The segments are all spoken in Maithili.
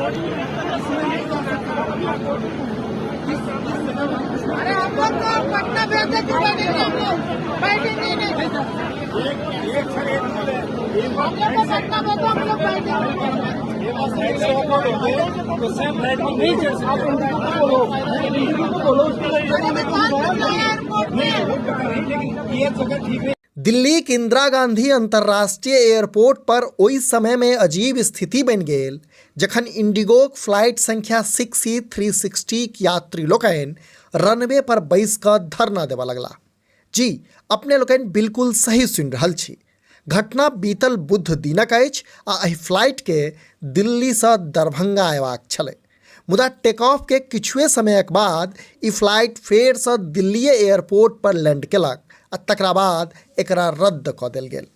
अरे हम लोग तो पटना भेज दे, क्यों बैठेंगे हम लोग? बैठेंगे ही नहीं। हम लोग को पटना भेज दो, हम लोग बैठेंगे। एयरपोर्ट में दिल्ली के इंदिरा गांधी अंतर्राष्ट्रीय एयरपोर्ट पर ओहि समय में अजीब स्थिति बनि गेल जखन इंडिगोक फ्लाइट संख्या 6C360 के यात्री लोकनि रनवे पर बैस कऽ धरना देबऽ लगला। जी अपने लोकनि बिल्कुल सही सुनि रहल छी। घटना बीतल बुध दिनक अछि आ एहि फ्लाइट के दिल्लीसँ दरभंगा अयबाक छलै, मुदा टेक ऑफ के किछुए समयक बाद ई फ्लाइट फेरसँ दिल्लीए एयरपोर्ट पर लैंड केलक आ तकरा बाद एकरा रद्द कऽ देल गेल।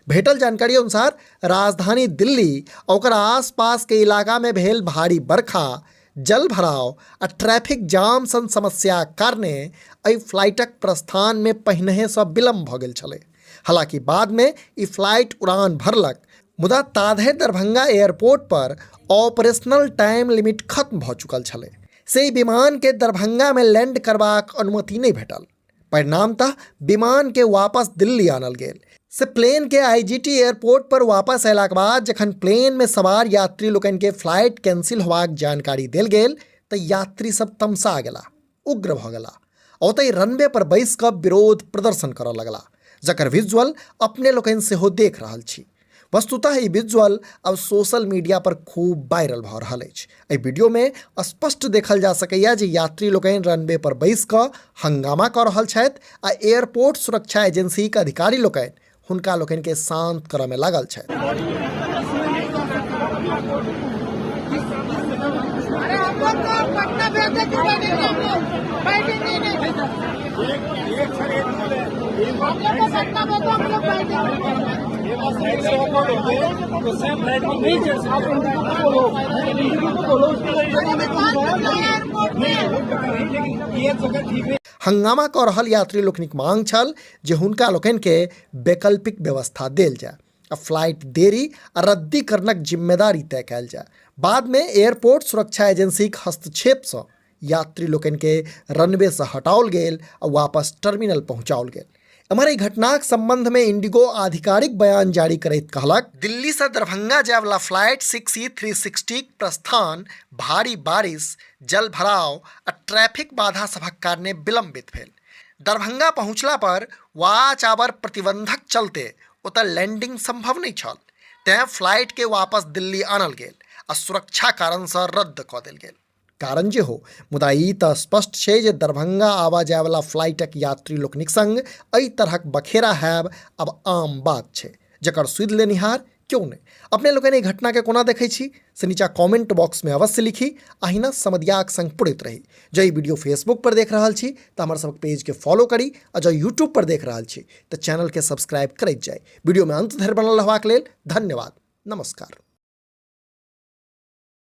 भेटल जानकारी अनुसार राजधानी दिल्ली आ ओकर आसपास के इलाका में भेल भारी बरखा, जल भराव आ ट्रैफिक जाम सन समस्याक कारणे एहि फ्लाइटक प्रस्थान में पहिनहेसँ विलम्ब भऽ गेल छलै। हालांकि बाद में ई फ्लाइट उड़ान भरलक, मुदा ताधरि दरभंगा एयरपोर्ट पर ऑपरेशनल टाइम लिमिट खत्म भऽ चुकल छलै, से ई विमान के दरभंगा में लैंड करबाक अनुमति नहि भेटल। परिणामतः विमान के वापस दिल्ली आनल गेल। से प्लेन के आईजीटी एयरपोर्ट पर वापस अयलाक बाद जखन प्लेन में सवार यात्री लोकनि के फ्लाइट कैंसिल होबाक जानकारी देल गेल तऽ यात्री सब तमसा गेला, उग्र भऽ गेला। ओतहि रनवे पर बैस कऽ विरोध प्रदर्शन करऽ लगला, जकर विजुअल अपने लोकनि सेहो देख रहल छी। वस्तुतः ई विजुअल अब सोशल मीडिया पर खूब वायरल भऽ रहल अछि। एहि वीडियो में स्पष्ट देखल जा सकैया जे यात्री लोकनि रनवे पर बैस कऽ हंगामा कऽ रहल छथि आ एयरपोर्ट सुरक्षा एजेंसीक अधिकारी लोकनि हुनका लोकनि के शांत करऽ में लागल छथि। अरे हम लोग तो पटना भेज दे, क्यों बैठेंगे हम लोग? बैठेंगे ही नहीं। हम लोग को पटना भेज दो, हम लोग बैठेंगे। एयरपोर्ट में हंगामा कऽ रहल यात्री लोकनिक मांग छल जे हुनका लोकनि के वैकल्पिक व्यवस्था देल जाय आ फ्लाइट देरी आ रद्दीकरणक जिम्मेदारी तय कयल जाय। बाद में एयरपोर्ट सुरक्षा एजेंसीक हस्तक्षेप सँ यात्री लोकनि के रनवे सँ हटाओल गेल आ वापस टर्मिनल पहुंचाओल गेल। एम्हर एहि घटनाक संबंध में इंडिगो आधिकारिक बयान जारी करैत कहलक, दिल्ली सँ दरभंगा जायवला फ्लाइट 6C360 प्रस्थान भारी बारिश, जलभराव आ ट्रैफिक बाधा सभक कारणे विलंबित भेल। दरभंगा पहुंचला पर वाच आवर प्रतिबंधक चलते ओतय लैंडिंग संभव नहि छल, तें फ्लाइट के वापस दिल्ली आनल गेल आ सुरक्षा कारण सँ रद्द कऽ देल गेल। कारण जे हो, मुदा ई तऽ स्पष्ट छै जे दरभंगा आबऽ जायवला फ्लाइटक यात्री लोकनिक संग एहि तरहक बखेड़ा हैब आब आम बात छै, जकर सुधि लेनिहार क्यों नहि। अपने लोकनि एहि घटना के कोना देखै छी से नीचा कमेंट बॉक्स में अवश्य लिखी। अहिना समदियाक संग पुरैत रही। जँ ई वीडियो फेसबुक पर देख रहल छी तऽ हमर सबक पेज के फॉलो करी आ जँ यूट्यूब पर देख रहल छी तऽ चैनल के सब्सक्राइब करैत जाई। वीडियो में अंत धरि बनल रहबाक लेल धन्यवाद। नमस्कार।